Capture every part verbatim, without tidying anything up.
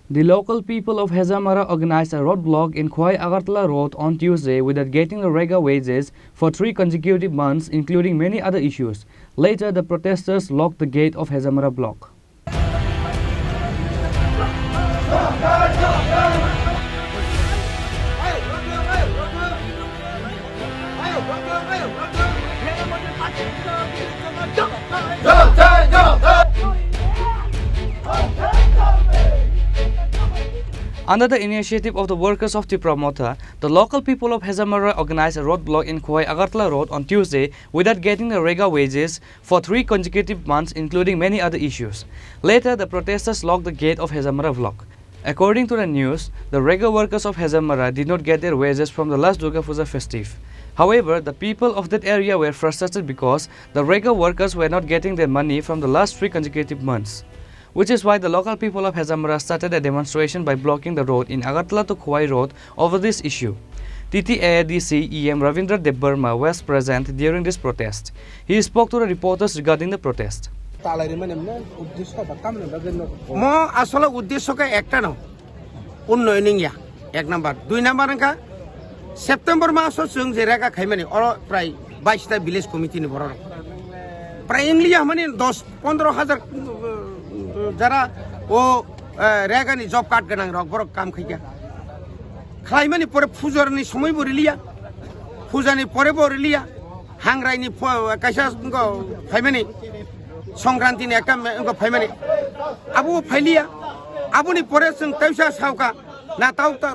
The local people of Hezamara organized a roadblock in Khowai Agartala Road on Tuesday without getting the Rega wages for three consecutive months, including many other issues. Later, the protesters locked the gate of Hezamara block. Under the initiative of the workers of Tipra Motha, the local people of Hezamara organized a roadblock in Khowai Agartala Road on Tuesday without getting the Rega wages for three consecutive months, including many other issues. Later, the protesters locked the gate of Hezamara block. According to the news, the Rega workers of Hezamara did not get their wages from the last Durga Puja festive. However, the people of that area were frustrated because the Rega workers were not getting their money from the last three consecutive months, which is why the local people of Hezamara started a demonstration by blocking the road in Agartala to Khowai Road over this issue. T T A D C E M Ravindra Debbarma was present during this protest. He spoke to the reporters regarding the protest. Talai rimani mne uddesho ba tamni bagwi no. Mo asole uddesho khe ekta no. Unnoyon wngya, ek number. Dui number wngkha September maso chwng je rega khaimani, oro prai bais ta village committee ni borok rok. Prai wngliya hwnmani dos pondro hajar, uh, jara o, uh, rega ni job card gwnang rok borok kam khaikha. Khlaimani pore pujar ni somoi bo riliya. Puja ni pore bo riliya. Hangrai ni pho-, kaisa wngkha phaimani. Songkranti ni ekta me-, wngkha phaimani. Abo phailiya. Aboni pore chwng teisa saoka. Na tau ta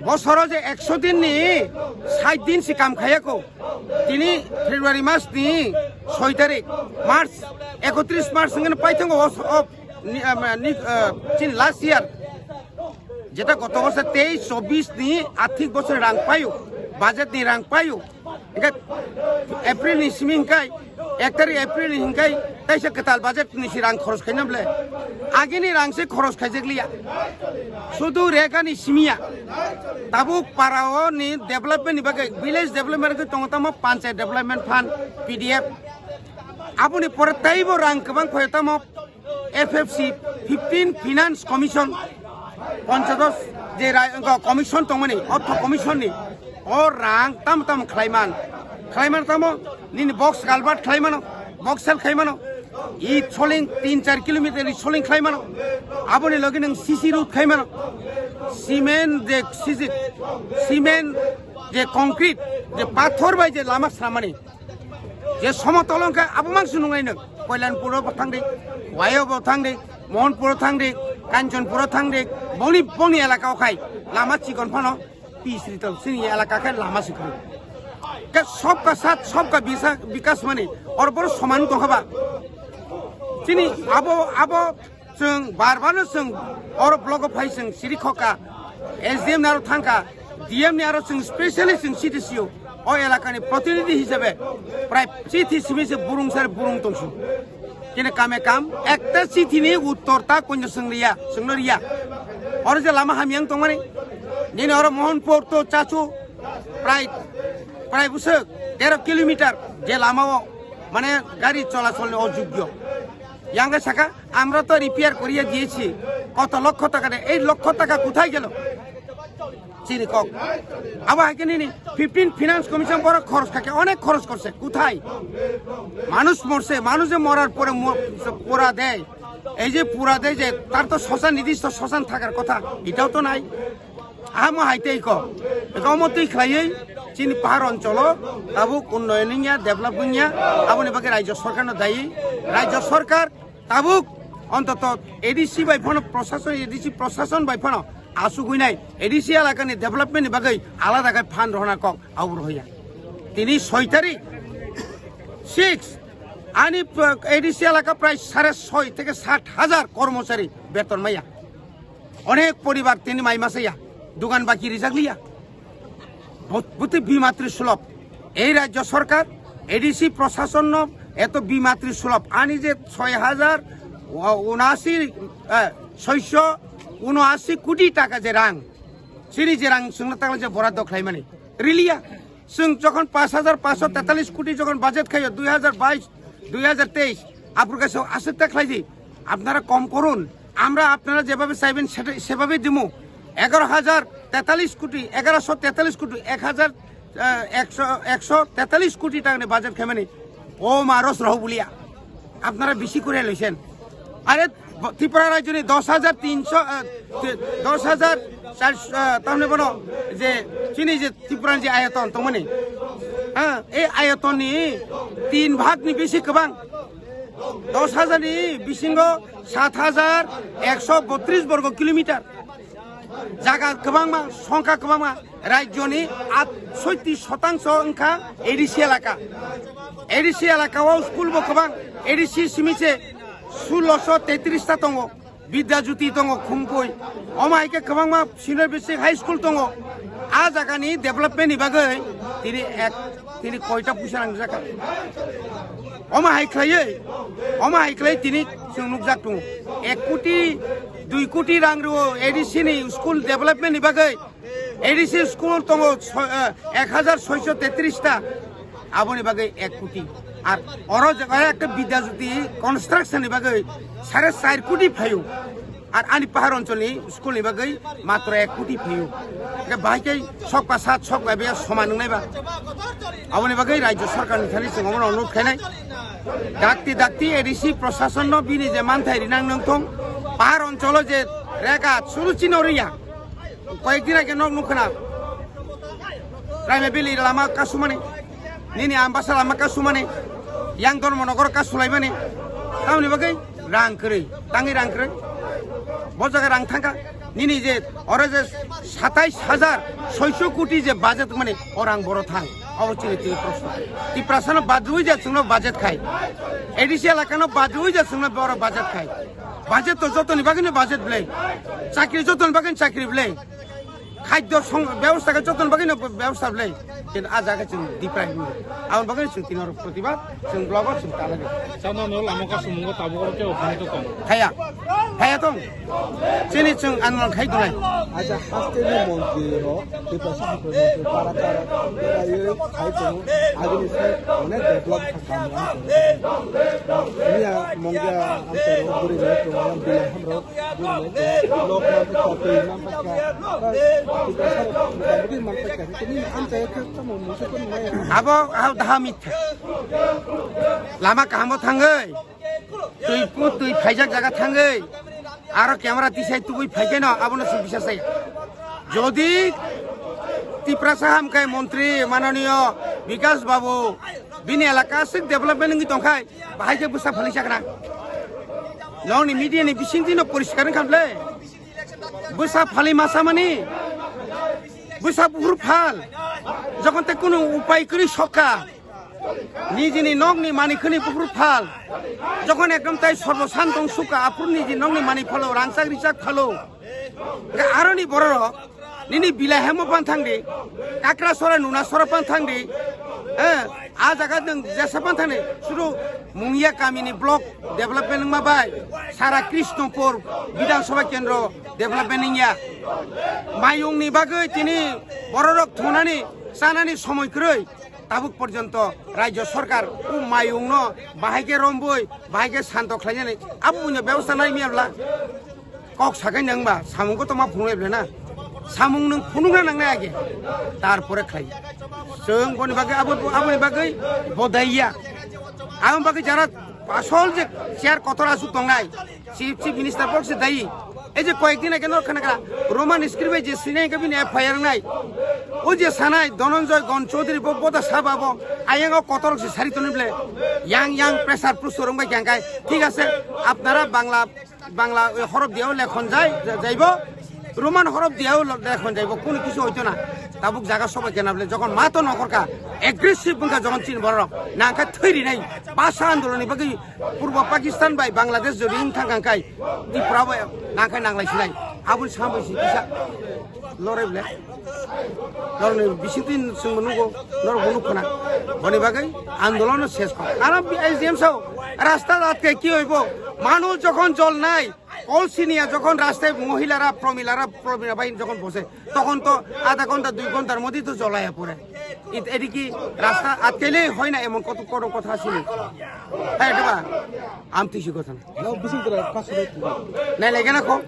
bosoro je ekso din ni sait din si kam khaya ko. Tini February mas ni soi tarik, March, ekotris March hwnkheno paithango o, o, ni, ah, ni, ah, chini last year. Jeta goto bosor teis chobbish ni arthik bosor rang payo, budget ni rang payo. Hingke April ni simi hingkai, ek tarik April ni hingkai, taisa kwtal budget ni si rang khoros khaina bole. Agini rang se khoros khaijak liya. Sudu rega ni simiya. Tabuk para o ni development ni bagwi, village development ni bagwi tongo tamo panchayat development fund, P D F. Aboni pore teibo rang kwbang khoyo tamo F F C, fifteen Finance Commission, ponchados je rai-, go-, commission tongmani, ortho commission ni, o rang tam tam khlaiman, khlaiman tamo, nini box culvert khlaimano, box sel khlaimano, i soling tin char kilometer i soling khlaimano, aboni logi nang C C road khlaimano, cement je C C, cement je concrete, je pathor bai je lama sramani, je somotol wngkha abo mangsi nungnai nwng. Koilanpuro bo thangdi, Wayo bo thangdi, Mohanpuro thangdi, Kanchanpuro thangdi, boni, boni elaka o khai lama chikon phano pis ritol sini elaka khe lama sikon. Ke sobka sat, sobka bisa-, bikas mani, or bor soman tongkha ba. Chini abo, abo Chwng bar bar no chwng oro block o phai chwng siri khoka, S D M ni aro thangka, D M ni aro chwng specially chwng city C O, o elaka ni protinidhi hisabe prai chithi simi se burung sari burung tongsu. Kini kame kam, ekta chithi ni uttor ta koino chwng riya, chwng no riya. Oro je lama hamyang tongmani, nini oro Mohanpur to Chachu prai, prai busuk dero kilometer je lama o, mane gari cholachol ni ojogyo. Yang ke saka, আমরা তো রিপেয়ার করিয়ে দিয়েছি, কত লক্ষ টাকা দেয়, এই লক্ষ টাকা কোথায় গেল? চিনি কক। আবার হাইকে নিনি, ফিফটিন ফিনান্স কমিশন বড় খরচ থাকে, অনেক খরচ করছে, কোথায়? মানুষ মরছে, মানুষ যে মরার পরে ম-, পুরা দেয়, এই যে পুরা দেয় যে, তার তো শ্মশান, নির্দিষ্ট শ্মশান থাকার কথা, এটাও তো নাই। Amo hai tei ko. Eko omo twi khlaiwi chini pahar oncholo tabuk unnoyon wngya, develop wngya, aboni bagwi raijyo sorkar no dayi. Raijyo sorkar tabuk ontoto A D C bai phano prosason, A D C prosason bai phano asugwi nai A D C elaka ni development ni bagwi alada khe fund rohona kok abo rohya. Tini soi tarik, six, ani, uh, A D C elaka prai sare soi theke sat hajar kormochari beton maya. Onek poribar tini mai masaya, dogan baki rijak liya. Bot-, boti bimatri sulop. Ei rajyo sorkar, A D C proshason no eto bimatri sulop. Ani je soi hajar unashi, eh, soisho unashi koti taka je rang. Chini je rang songna takla je boraddo khlaimani. Riliya. Chwng jokhon পাঁচ হাজার পাঁচশো তেতাল্লিশ কোটি jokhon budget khaio দুই হাজার বাইশ, দুই হাজার তেইশ, aphuru kaisa aswk ta khlaidi, apnara kom korun, আমরা আপনারা যেভাবে চাইবেন সেটা, সেভাবেই দিমু। এগারো হাজার তেতাল্লিশ কোটি, এগারোশো তেতাল্লিশ কোটি, এক হাজার, আহ, একশো, একশো তেতাল্লিশ কোটি টাকা নিয়ে বাজেট খাইমানি। ও মারস রহ বলিয়া আপনারা বেশি করে লইছেন। আরে, ব-, ত্রিপুরা রাজ্য নিয়ে দশ হাজার তিনশো, আহ, তি-, দশ হাজার চারশো, আহ, তাহলে বলো যে চিনি যে ত্রিপুরার যে আয়তন, তো মানে, হ্যাঁ, এই আয়তন নিয়ে তিন ভাগ নিয়ে বেশি কবাং। দশ হাজার নি বিসিঙ্গো সাত হাজার একশো বত্রিশ বর্গ কিলোমিটার। জায়গা কবাংমা, সংখ্যা কবাংমা, রাজ্যনি আট, ছয়ত্রিশ শতাংশ অংখা এডিসি এলাকা। এডিসি এলাকাও স্কুল বো কবাং, এডিসি সিমিসে ষোলোশো তেত্রিশটা tongo, বিদ্যাজ্যোতি tongo, খুমপুই। Omo hai khe kwbangma senior basic high school tongo. A jagani development ni bagwi tini ek, tini koita puisa nang jaka. Omo hai khlaiwi, omo hai khlai tini chwng nukjak tongo. Ek koti, dui koti rang rwo A D C ni school development ni bagwi. A D C school tongo soi-, eh, ek hajar soiso tetris ta. Aboni bagwi ek koti. Ar oro jaga ekta Vidyajyoti construction ni bagwi sare char koti phaio. Ar ani pahar oncholni school ni bagwi matro ek koti phaio. Hwnkhe bahai khe sok ba sat, sok ba bia soman wngnai ba. Aboni bagwi Rajya Sarkar ni thani chwng omono onurod khainai. Dakti dakti A D C proshason no bini je manthai rinang nangthong. Pahar oncholo je rega churu chino riya. Koyek din age nok nukha na. Raima Valley lama kasumani. Nini Ambasa lama kasumani. Yang Dharmanagar kasulaimani. Tamni bagwi rang kwrwi. Tangi rang kwrwi. Bo jaga rang thangkha. Nini je oro je satais hajar soiso koti je budget mani o rang boro thang. Obo chini tini proshno. Tiprasano badrui je chwngno budget khai. A D C elakano badrui je chwngno boro budget khai. Budget to jotoni bagwino budget bwlai. Chakri jotoni bagwino chakri bwlai. Khadyo song-, bebosta khe jotoni bagwino bebosta bwlai. Kintu a jaga chwng diprai hinwi. Aboni bagwino chwng tini oro protibad, chwng blogo chwng talagwi. Chama no lama ka sumungo tabuk oro khe okhani to tong. Khaya. Khaya tong. Chini chwng andolon khai tongnai. Acha, haste ni montri rok, Tiprasa haste montri para para, para ye khai tongo. Agini se onek develop kha kam ang tongo. Niya mongya ang tongo, buri rok tongo, bilai hamrok. Abo, abo daha mitha. Lama kahamo thangwi, twi pu twi phaijak jaga thangwi, aro camera tisai tubui phaikeno, abono sung bisa sai. Jodi Tiprasa hamkai montri mananiyo Bikas Babu bini elaka aswk development wngwi tongkhai, bahai khe bwsa phali chakra. Nokni media ni bisingtwi no poriskar wngkha bwle. Bwsa phali masa mani. Bwsa buhur phal. Jokhon te kunu upai kwrwi sokha. Nijini nokni mani khwni buhur phal. Jokhon ekdom tai sorbo santong sukha, aphuru niji nokni mani phalo, rangchak richak phalo. Hwnkhe aroni bororok, nini bilai hemo pan thangdi, Kakrasora, Nunasora pan thangdi, eh, a jaga nwng jesa pan thangdi, sudu Mungia kamini block development wngma bai, sara Krishnapur Bidhan Sabha Kendro development wngya. Mayungni bagwi tini bororok thunani, chanani somoi kwrwi, tabuk porjonto Rajya Sarkar o mayungno bahai khe romboi, bahai khe santo khlainani abo buino bebosta nai miyabla. Kok sakai nang ba, samung ko toma phunuk eble na. Samung nung phunuk na nang na age. Tar pore khlai. Chwng boni bagwi abo, aboni bagwi bodaiya. Aboni bagwi jara asol je chair kotor asuk tongnai. Chief, Chief Minister bok se dai. Ei je koyek din age nor khana kha. Roman script bai je sinai ka bini F I R nai. O je sanai Dhananjay Gon Chaudhary bo boda saba bo. Ayang o kotor se sari toni ble. Yang yang pressure pressure rong bai kang kai. Thik ase. Apnara Bangla Bangla, ওই, হরফ দিয়েও লেখন যায়, যা-, যাইব, রোমান হরফ দিয়েও ল-, লেখন যাইব, কোনো কিছু হইতো না। Tabuk jaga sobai kena bole, যখন মাতো নকরকা, aggressive bungka যখন চিন বড়, নাংকা থৈরি নাই, ভাষা আন্দোলননি বাকি পূর্ব পাকিস্তান বাই বাংলাদেশ যদি ইন থাকাঙ্কাই, ত্রিপুরা বাই নাংকাই নাংলাইসি নাই। Aboni sambai si kisa lorai ble. Lorni bising tin sung nugo, lor bunu khona. Boni bagai andolon ses ko. Aram S D M sao, rasta atke ki hoibo? Manu jokhon jol nai, Kol Siniya jokhon rastaye mohilara, promilara, promila bai jokhon bose, tokhon to adha ghonta, dui ghontar moddhe to jolaya pore. It, edi ki rasta atkele hoi na emon koto, koto kotha sini. Hai, diba? Am tisi kotha na. Nao bising tora paso roi tini. Nai lege na ko?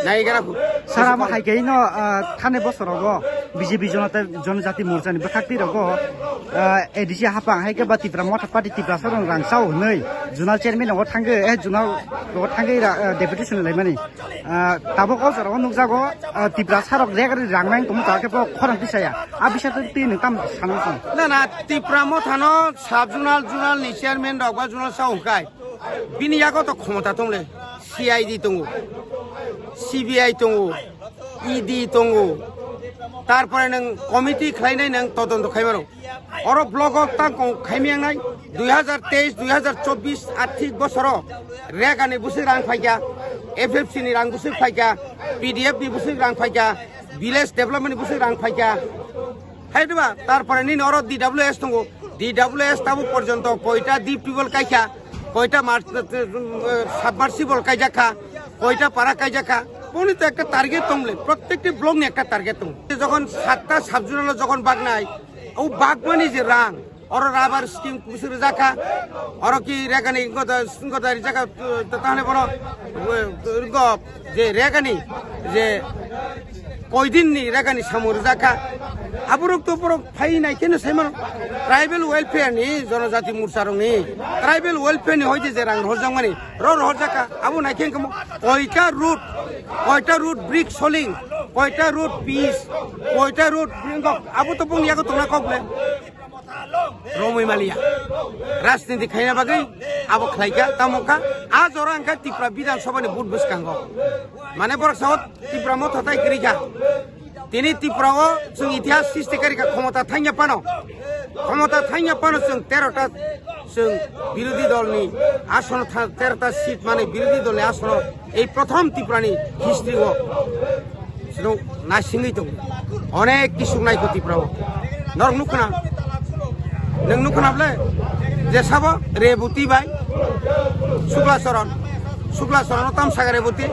Nai lege na ko? Sara ma hai kei no, ah, thani bosorogo B J P Jonata, Jonojati Morcha ni bwkhak twi rogo, ah, A D C hapang hai khe ba Tipra Motha Party Tiprasa rong rang chao hwnwi Zonal Chairman rogo thangwi, eh, Zonal rogo thangwi ra, ah, deputation laimani. Ah, tabuk o jora o nukjago, ah, Tiprasa rok rek rang nang tongma khe bo khorang tisaya. A bisa twi nung tam sanang song. Na, na, Tipra Motha no sub zonal, zonal ni chairman rok ba zonal sao hwnkhe bini yago to khomota tong le, C I D tongo, C B I tongo, E D tongo, tarpore nwng committee khlainai nwng todonto khaimano. Oro block o tang kong khaimya wngnai dui hazar teis, dui hazar chobbish arthik bosoro Rega ni bwswk rang phaikha, F F C ni rang bwswk phaikha, P D F ni bwswk rang phaikha, village development ni bwswk rang phaikha. Hai diba, tarpore nini oro D W S tongo, D W S tabuk porjonto koita deep tubewell kaikha, koita mar-, eh, submersible kaijakha, koita para kaijakha. Boni to ekta target tong le, prottekti block ni ekta target tong. Jokhon satta sub zonal o jokhon bagnai, o bagmani je rang, oro rubber scheme bwswk rwjakha, oro ki Rega ni wngkha da, wngkha da rijak kha, eh, ta-, tahone bono, eh, wngkha je Rega ni, je koidin ni Rega ni samung rwjakha. Aborok to borok phai nai khe no sai mano. Tribal welfare ni, Jonojati Morcha rok ni, tribal welfare ni hoite je rang rohorjakmani, ro rohorjakha. Abo nai khe wngkha mo koita road, koita road brick soling, koita road pitch, koita road wngkha. Abo to boni yago tongna kok le. Romwi maliya. Rajniti khaina bagwi abo khlaikha, tamo kha. A jora wngkha Tripura Bidhan Sabha ni vote bwskango. Mane borok sao Tipra Motha tai kwrwi kha. Tini Tripura o chwng itihas srishti kari kha, khomota thangya phano. Khomota thangya phano chwng tero ta chwng birodhi dol ni asono tha-, tero ta seat mane birodhi dol ni asono ei prothom Tripura ni history o. Chwng naisingwi tongo. Onek kisuk naikho Tripura o. Norok nukhna? Nwng nukhna ble? Je sabo Reboti bai Sukla Charan. Sukla Charan o tamsaka Reboti.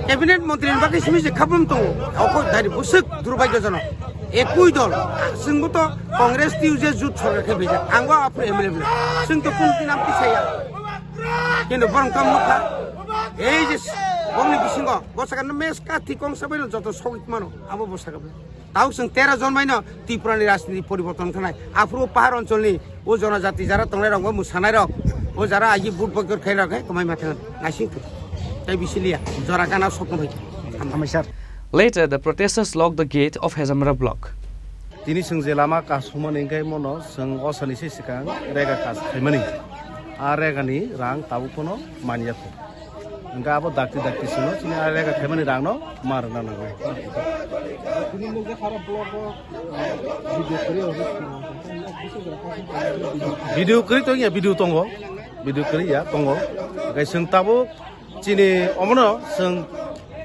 Cabinet montri ni bagwi simi je khabum tongo. Oko dari bwswk durbhagyojonok. Ekui dol. Chwngbo to Congress T U J jut sorkar khe bijak. Angbo aphuru M L A ble. Chwng to kun tinam tisaya. Kintu borok tam nukha. Ei je bongni bisingo bwsakano mes ka thikong sabaino joto sogwi mano. Abo bwsakano. Tau chwng tero jon baino Tripura ni rajniti poriborton khanai. Aphuru pahar oncholni o jonojati jara tongnai rok, o mwsanai rok, o jara agi vote boycott khai rok hai kwmai ma thangan. Naising tu. Tai bisiliya. Jora gana sokno bai. Hambai sir. Later, the protesters locked the gate of Hejamara block. Tini chwng je lama kasumani hwnkhe mono chwng osani se swkang rega kas khaimani. A rega ni rang tabuk phano manya kho. Hwnkhe abo dakti dakti sino chini a rega khaimani rang no ma rwna nangnai. Video kwrwi tongya, video tongo, video kwrwi ya tongo. Hwnkhe chwng tabuk chini omono chwng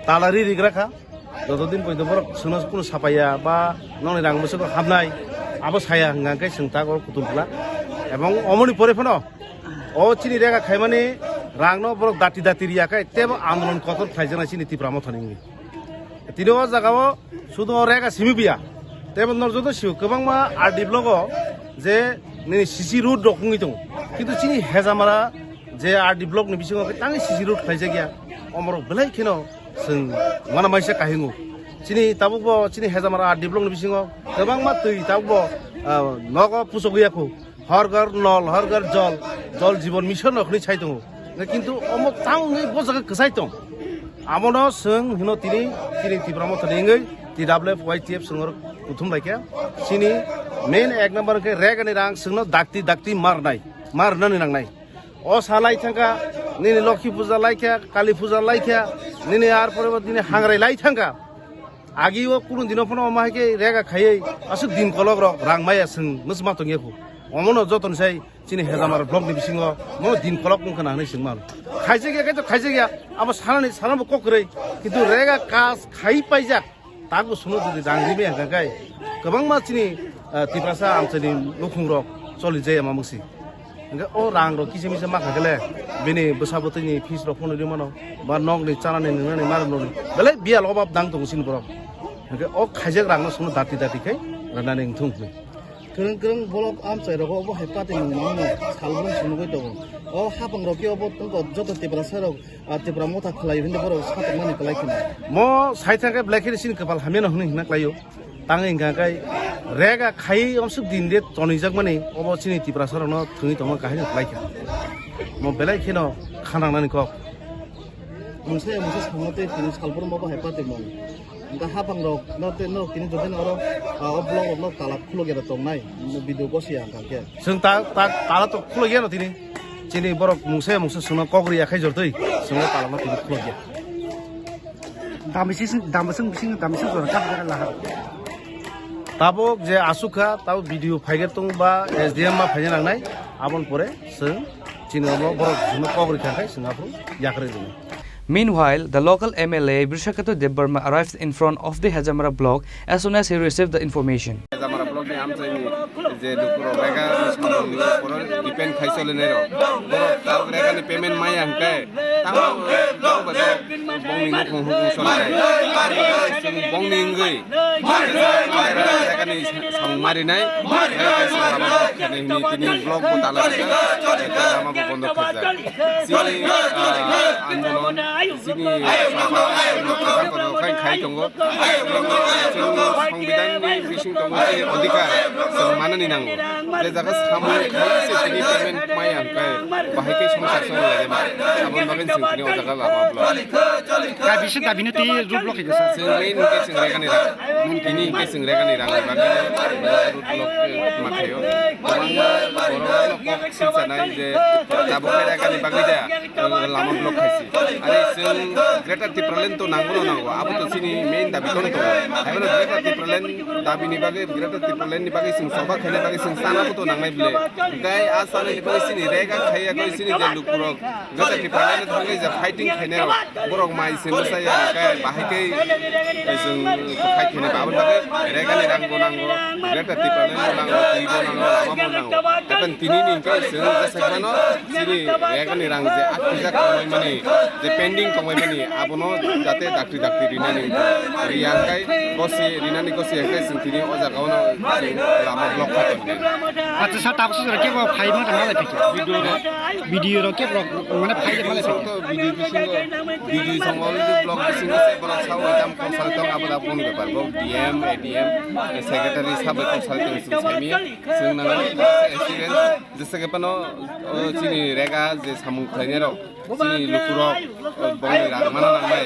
talari rigra kha. Joto din poito borok chwngno kunu sapaiya ba nokni rang bwswk hamnai abo saya hwnkha khe chwng ta oro kutung pla. Ebong omoni pore phano o chini rega khaimani rangno borok dati dati riya khe tebo andolon kotor khlaijaknai chini Tipra Mothani wngwi. Tini o jagao sudu o rega simi biya. Tebo nor joto sio kwbangma R D block o je nini C C road rok wngwi tongo. Kintu chini Hejamara je R D block ni bisingo khe tangwi C C road khlaijakya. Omorok belai kheno chwng uanabaisa kahingo. Chini tabukbo chini Hejamara R D block ni bisingo kwbangma twi tabukbo, ah, nogo puchogwi yakho. Har ghar nol, har ghar jol, jol jibon mission rok hinwi sai tongo. Kintu omo tang wngwi bo jaga kwchai tong. Abono chwng hino tini, tini Tipra Mothani wngwi T W F Y T F chwng oro kuthum laikha. Chini main ek number khe rega ni rang chwngno dakti dakti marnai, marnani nangnai. O sa lai thangkha, nini Lokhi Puja laikha, Kali Puja laikha, nini ar pore bo nini hangrai lai thangkha. Agi o kunu dino phano omo hai khe rega khaiwi aswk din kolok rok rang maya chwng mwchma tongya khu. Omono jotoni sai chini Hejamara block ni bisingo mo din kolok wngkha na hinwi swngmano. Khaijak ya, kaitor khaijak ya, abo sanani sanabo kok kwrwi, kintu rega kas khai paijak. Takbo sunu jodi rang ribai hwnka khe kwbangma chini, ah, Tiprasa amchaini nukhungrok choli jaya ma mwksi. Hwnkhe o rangrok kisa misa ma kha khe le bini bwsa bwtwini fees rok phano ri mano, ba nokni chanani nwngnani ma rwnani belai biyal obab dang tongo chini borok. Hwnkhe o khaijak rangno sunu dati dati khai rwnani wngthung hinwi. Kwrwng kwrwng bolok amchai rogo obo hai patimung mano salbrum swnugwi tongo. O hapang rok khe obo tongkha joto Tiprasa rok, ah, Tipra motha khlai hwnwi borok satok mani kwlai kheno. Mo sai thangkhe belai kheno chini kwpal hamya no hwnwi hwnna khlaio. Tangwi hwnka khe rega khai omsuk din de tonijak mani obo chini Tiprasa rokno thwngwi tongma kahai no khlai kha. Mo belai kheno khanangnani kok. Mungsa ya mungsa samno tei tini salbrum obo hai patimung. Hwnkha hapang rok no tei no tini jodi no oro, ah, o block rok no tala khuluk ya tongnai. Video gosi ya hwnkha khe. Chwng ta, ta, tala to khuluk ya no tini. Chini borok mungsa ya mungsa chwngno kok ri ya khai jortwi chwngno tala no tini khuluk ya. Dam bisi, dam bisi, bisi, dam bisi jora kap jora lahar. Tabuk je asuk kha, tabuk video phaiger tong ba S D M ma phaina nangnai, abon pore chwng chini omo borok chwngno kok ri kha khai chwng aphuru yakrwi rwnai. Meanwhile, the local M L A Brishaketu Debbarma arrived in front of the Hejamara block as soon as he received the information. Hejamara block ni amchaini je lukurok rega samung ni upor depend khai solinai rok, borok tabuk rega ni payment maya hwnkhe tamo bongni nukhung hukhung solinai, bongni wngwi rega ni samung marinai, rega ni samung marinai hwnwi tini block bo tala rega, lama bo bondo khaijak. Chini, ah, andolon, chini sabha, chini kwchang kotor khai, khai tongo. Chini songbidan ni bising tongo, chini odhikar chwng manani nango. Je jaga samung khai se chini payment maya hwnkhe bahai khe songsar choli lai ma. Aboni bagwi chwng tini o jaga lama block. Kaisa dabi no twi road block khaijak sir. Chwng main hwnkhe chwng rega ni rang. Tini hwnkhe chwng rega ni rang ni bagwi road block ma khaio. Kwbangma borok no kok silchanai je tabuk khe rega ni bagwi da lama block khaisi. Are chwng Greater Tipraland to nango no nango, abo to chini main dabi to tongo. Haibano Greater Tipraland dabi ni bagwi, Greater Tipraland ni bagwi chwng choba khaina bagwi chwng chana bo to nangnai bwle. Hwnkhe a chana ni bagwi chini rega khaiya khe chini je lukurok Greater Tipraland thangwi je fighting khainai rok, borok mai se mwsai ya hwnkhe bahai khe chwng fight khainai ba. Aboni bagwi rega ni rang bo nango, Greater Tipraland bo nango, twi bo nango, lama bo nango. Haikhe tini ni hwnkhe chwng je sai mano, chini rega ni rang je aktijak tongmani, je pending tongmani, abono jate dakti dakti rinani riya hwnkhe, gosi rinani gosi hwnkhe chwng tini o jaga o no chwng lama block kha tongkha. Acha sir, tabuk sir kebo phai ma tang malai phikhe. Video rok kebo rok mane phai de malai phikhe. To video bisingo, video songo already block bisingo se borok sao tam kong sal tong abo da boni bepar bo D M, A D M, secretary sabai kong sal tong sung sami sung nang experience jese ke pano, o, chini rega je samung khlainai rok chini lukurok, o, bongni rang mana nang bai,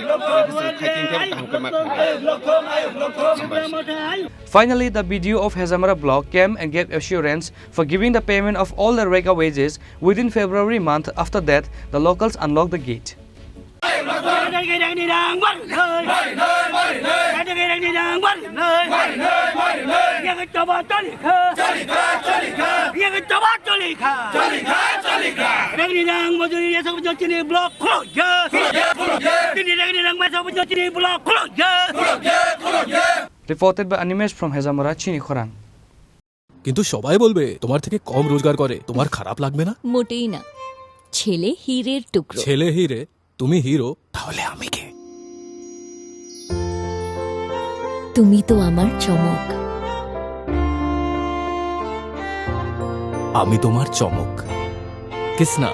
sung khai tin khe kaham khe ma khlai. Finally, the B D O of Hejamara block came and gave assurance for giving the payment of all the rega wages within February month. After that, the locals unlocked the gate. Reported by Animesh from Hejamara, Chini Khorang. কিন্তু সবাই বলবে তোমার থেকে কম রোজগার করে, তোমার খারাপ লাগবে না? মোটেই না। ছেলে হীরের টুকরো। ছেলে হিরে, তুমি হিরো, তাহলে আমি কে? তুমি তো আমার চমক। আমি তোমার চমক। কিসনা।